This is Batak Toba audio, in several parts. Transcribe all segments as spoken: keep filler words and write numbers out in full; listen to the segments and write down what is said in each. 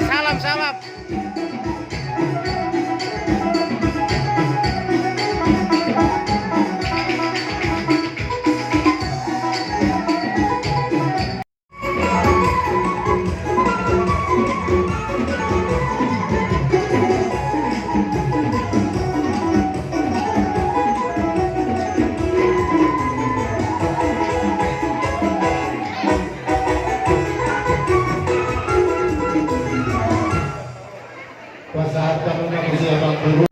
Salam, salam. Pasahat hamu ma tu si amang guru.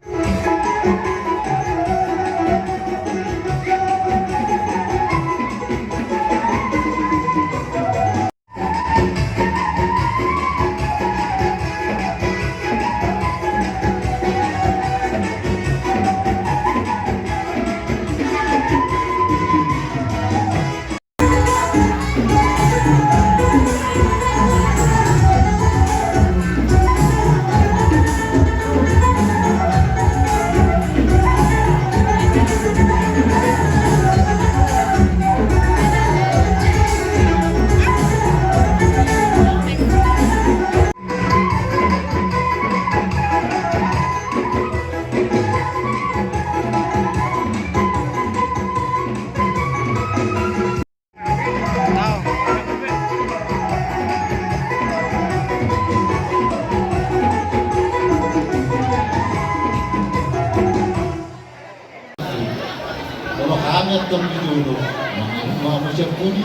Molo hami antong di jolo, mangihuthon hamu sian pudi.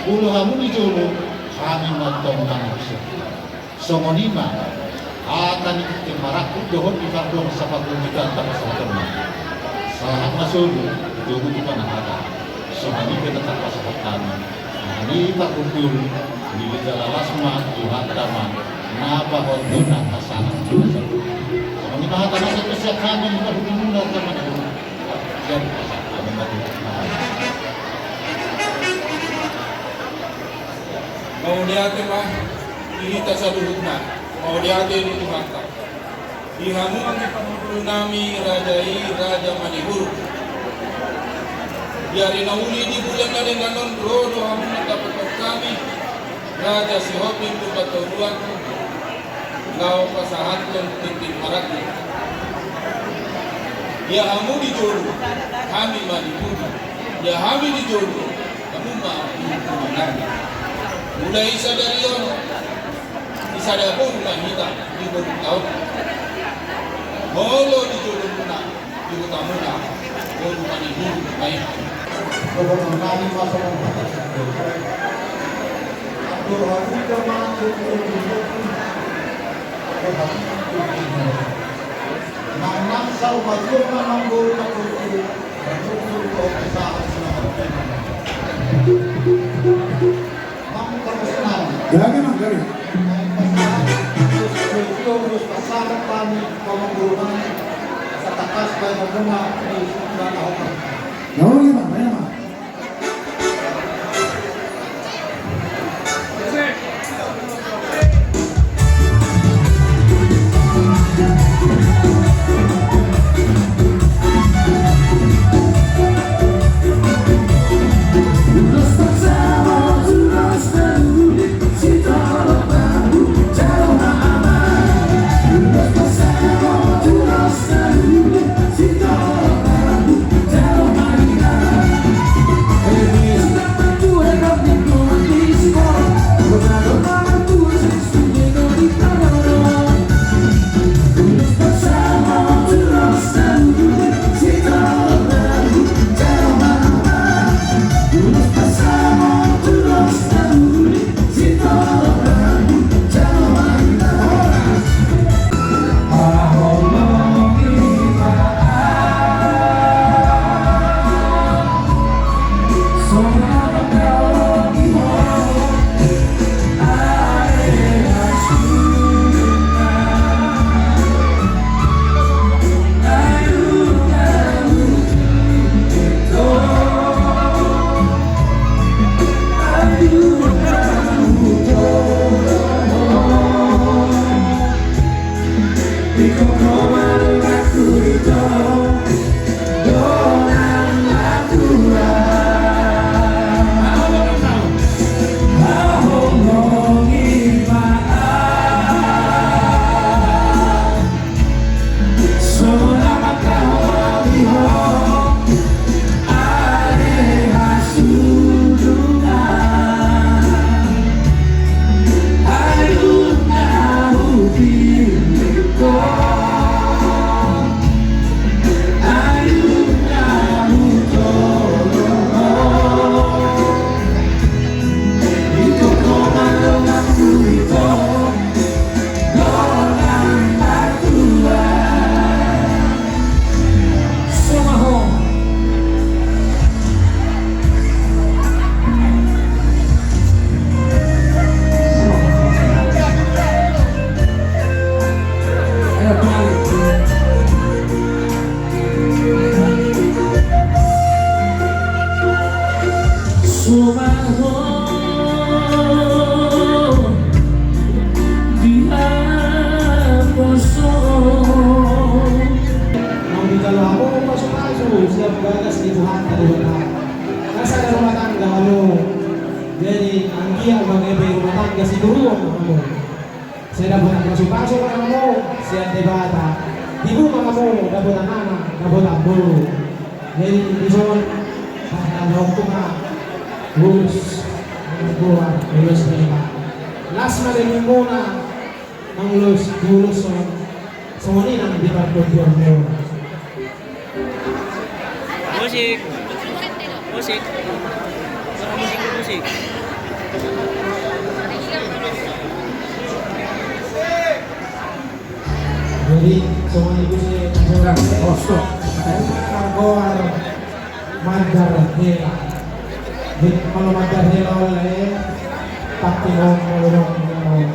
Molo hamu di jolo, hami ma antong mangihuthon sian pudi. Songon i ma hata ni tintin marangkup dohot di pardomuan saparhunditanta pasahatonna. Sahat ma solu, itogu tu panahata. Songon i pe tetap pasahat hami. Hami parhundul, dilehon las ma, Tuhanta ma na pasahathon angka sahat. Songon i ma hata na sai sian hami, di parhundulmuna, Amang. Jadi pasahat hami ma tu. Mauliate ma di hita saluhutna, mauliate di Tuhanta. Di hamu anggi parhundul nami raja i, Raja Manihuruk. Di ari na uli, di bulan na denggan on, ro do hamu mandapothon hami, Raja Sihombing Lumban Toruan, laho pasahathon tintin marangkup. Ia hamu di jolo, hami ma di pudi. Ia hami di jolo, hamu ma di pudi nami. Mulai sadari on, di sada boru ma hita di boru taon. Molo di jolomuna, di hutamuna, boru Manihuruk ma i. Songon nami ma songon hata sandok. Andor hamu da ma, andor hamu da ma. Nang nang saur matua ma, nang boru na boru. Nang boru na boru. Gabe, Amang, gabe. Gabe, Amang, gabe, Amang. Naung dijalo hamu pasupasu sian bagas ni Tuhanta do hita. Nunga sada rumah tangga hamu. Jadi anggiat ma gabe rumah tangga sitiruon hamu. Sai dapotan pasupasu ma hamu sian Debata. Tibu ma hamu dapotan anak, dapotan boru. Jadi dison, hata ni rohangku ma, ulos, goar, ulos ni roha. Las ma dengganmuna, mangulos, ulos on, songon i nang di pargonsianmuna. Musik. Musik. Musik, musik. Jadi songon i, margoar mandar hela. Jadi molo mandar hela on, lae, pake on, molo on, molo on.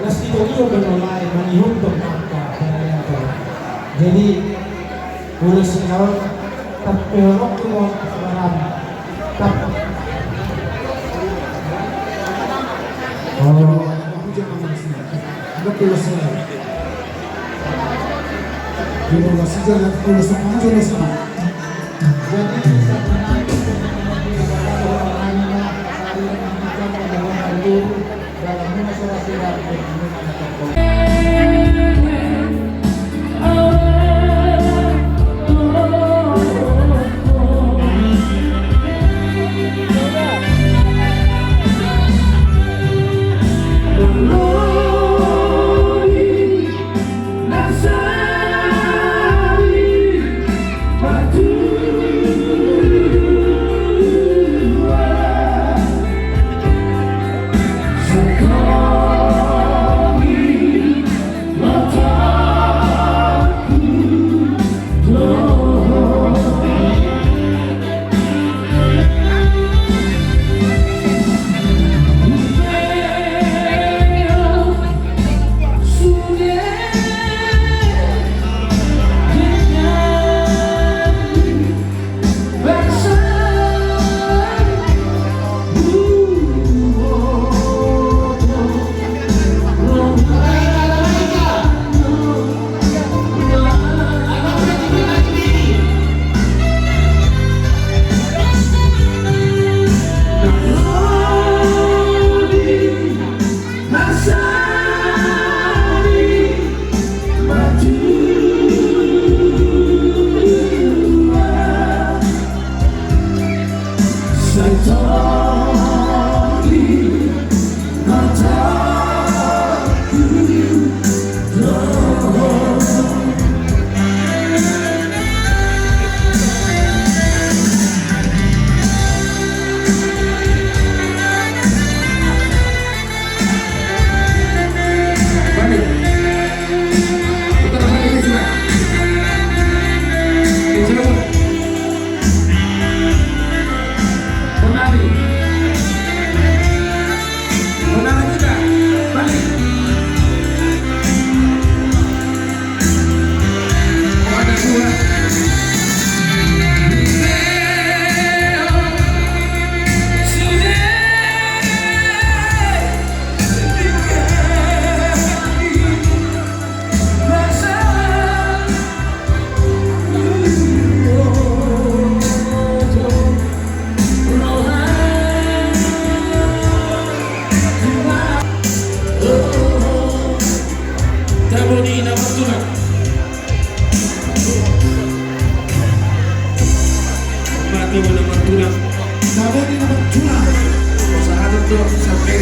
Las di togihon do, lae, mangihuthon angka. Jadi ulos ni hela on, tapehononku ma on, sabarang. Tap. Oh. Tabo ni na martulang. Tabo ni na martulang. Tabo ni na martulang. Pasahaton do sampe.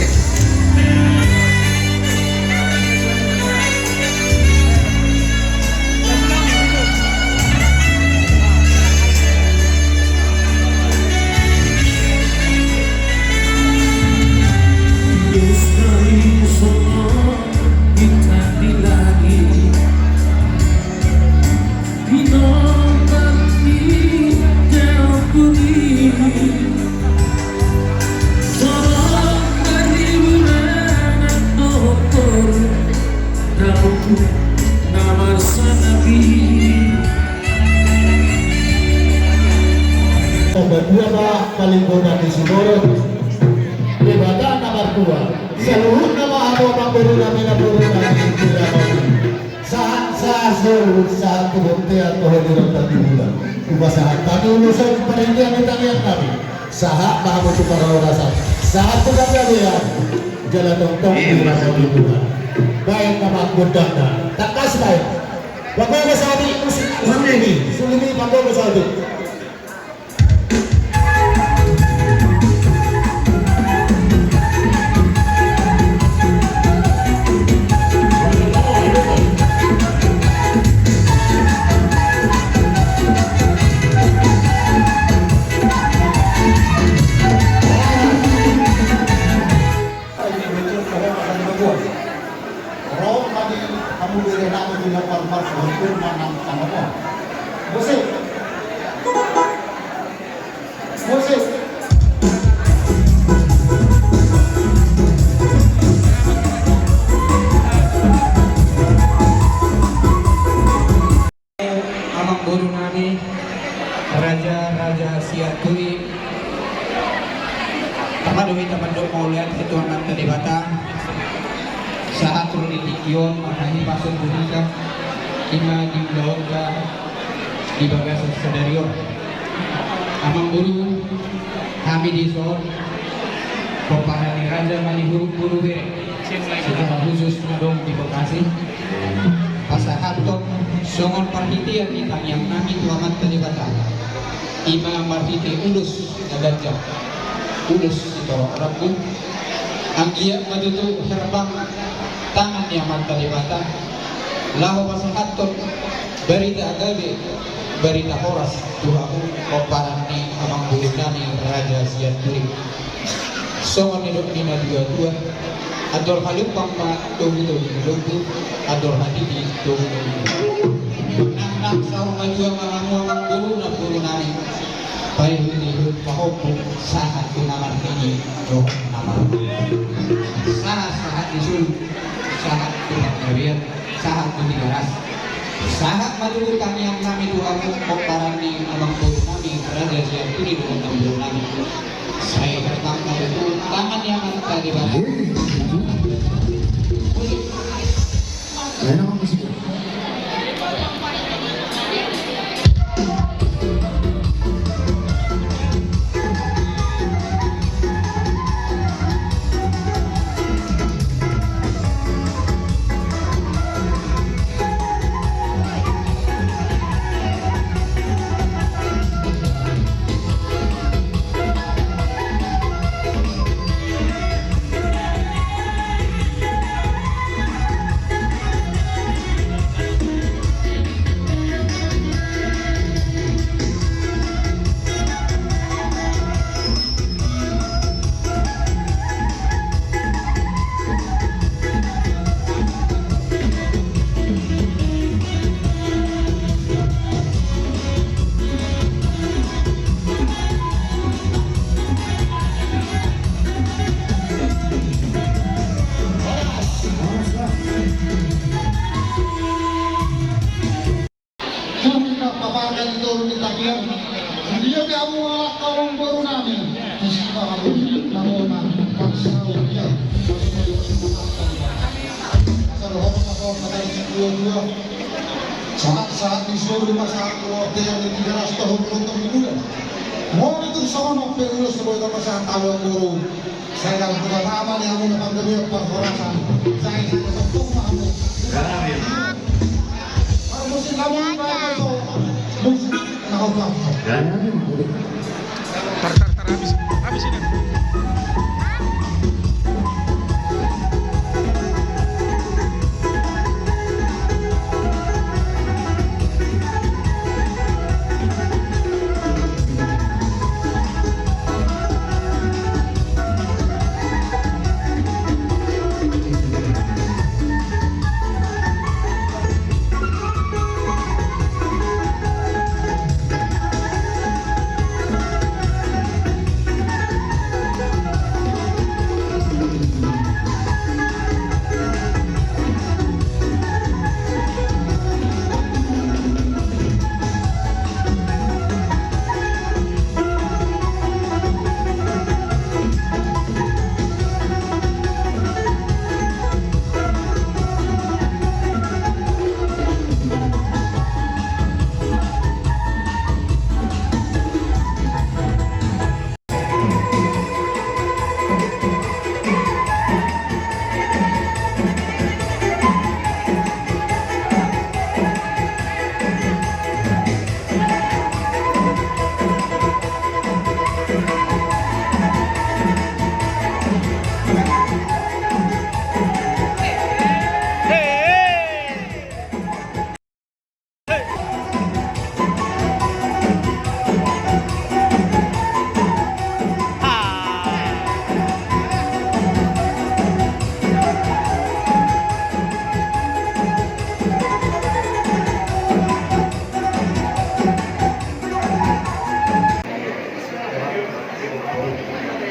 Obat dua ma paling godang di Siborok. Debata na martua. Saluhutna ma hamu amangboru nami, namboru nami. Sahat, sahat, sahat tu bontean, tu hadiran, tu hadiran. Hupasahat hami ulos on, parhitean ni tangiang nami. Sahat ma hamu tu parhorasan. Sahat tu panggabean. Jala tongtong di rasa di Tuhan. Baen nama gondangna. Tangkas baen. Pagogo saotik musik. Sulimi. Sulimi, pagogo saotik. Ro ma di hamu bere nami di lapar marsuhutun manang tangapon. Musik. Musik. Amangboru nami, raja-raja Sianturi, tama do hita mandok mauliate tu Amanta Debata, sahat tu tingki on, marhahipason tu hita, ima di ulaonta di bagasan sadari on. Amangboru, hami dison, pomparan ni Raja Malihurum Boru Bere, secara khusus na adong di Bekasi, pasahathon songon parhitean ni tangiang nami tu Amanta Debata, ima marhite ulos na ganjang, ulos sitorop rambu, anggiat ma tutu herbang tangan ni Amanta Debata, laho pasahathon barita gabe, barita horas tu hamu, pomparan ni amangboru nami Raja Sianturi. Songon nidok ni na tua-tua, andor halumpang ma togu-togu ni lombu, andor hatiti togu-togu ni lombu. Nang, nang saur matua ma hamu amangboru, namboru nami. Paihut-ihut, pahombung, sahat tu na marnini dohot na marnono. Sahat, sahat ni solu, sahat tu panggabean, sahat tu Tigaras. Sahat ma tutu tangiang nami tu hamu, pomparan ni amangboru nami Raja Sianturi dohot namboru nami. Sai herbang ma tutu tangan ni Amanta Debata. Musik. Sahat-sahat ni solu ma sahat tu ate ni tiga ratus tahun penonton di bulan. Mau itu sono pe ulos sebagai tanpa sahat tahu yang guru. Saya dalam pertama ni aku dapat demi perhorasan. Saya saya tetap paham. Kalau musim kamu itu musik nah apa? Tar, tar, tar, habis, habis ini.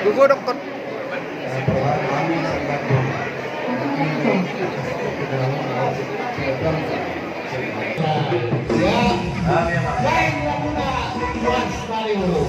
Gogo dokter. Ya. Baik, ya, Bunda. Puas sekali, Bro.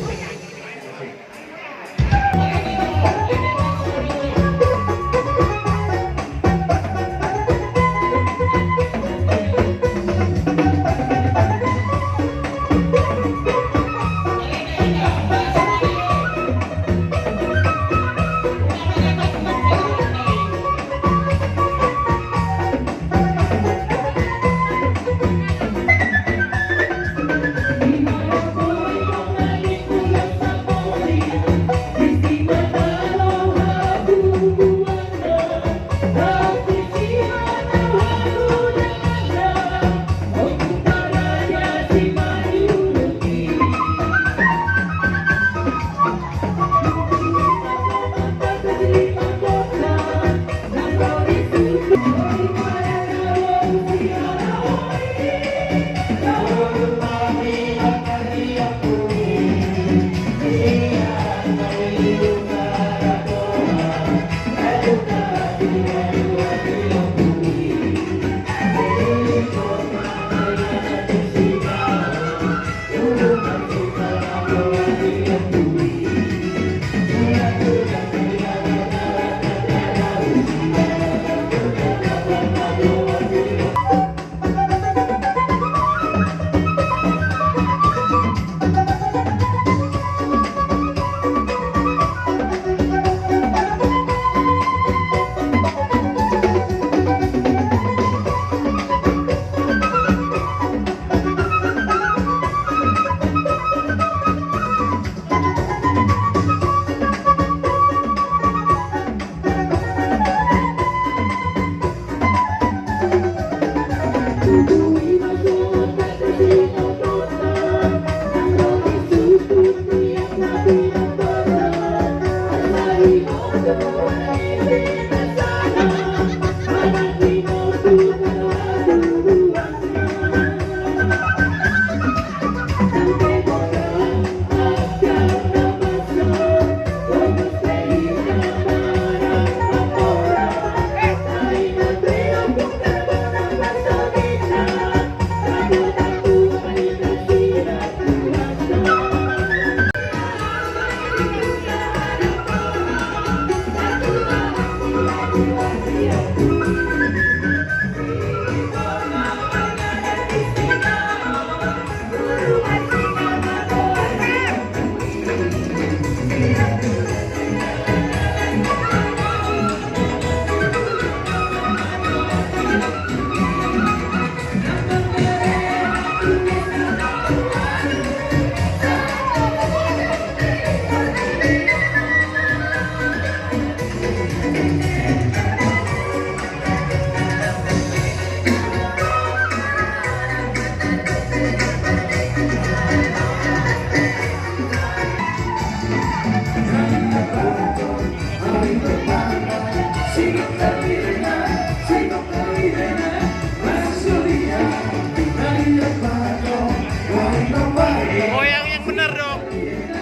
Goyang yang bener dong.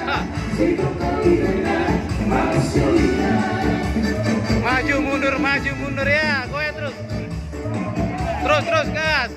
Ha. Maju mundur, maju mundur ya, goyang terus. Terus, terus, gas.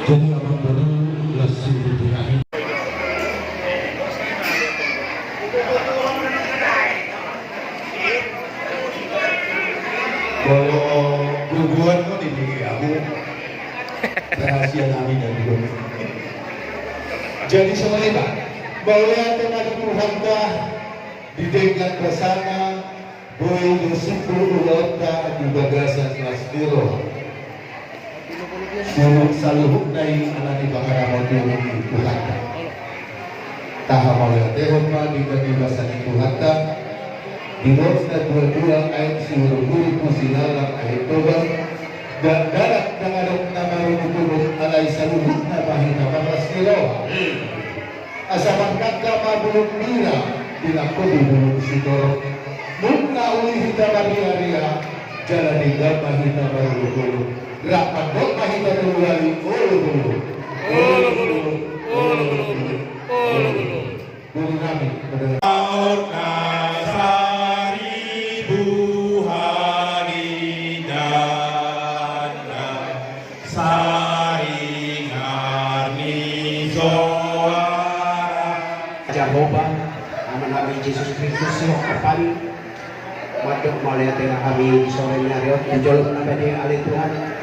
Jadi abang baru lasi di tengah. Molo bubuan mau di tinggi aku. Rahasia nami dan juga. Jadi songon i ma, mauliate ma di Tuhanta, di denggan basana, boi do simpul ulaonta di bagasan las ni roha. Suhut saluhutna i ala ni pangaramotion ni Tuhanta. Taha mauliatehon ma di denggan basa ni Tuhanta, di dos na dua-dua aek Sihurukuru, Pusilalang aek Toba, dan darat na adong na marungutungut, alai saluhutna ma hita marlas ni roha. Asa mangkangka ma bulung bira, dilangkomi bulung sitorop. Nunga uli hita marria-ria, jala denggan ma hita marolop-olop. Rap mandok ma hita tolu hali, olop-olop. Olop-olop, olop-olop, olop-olop. Bulung nami, pada Jahowa, Amanami Jesus Kristus, sihok hami mandok mauliate ma hami di sore ni ari on tu jolom na badia, ale Tuhan.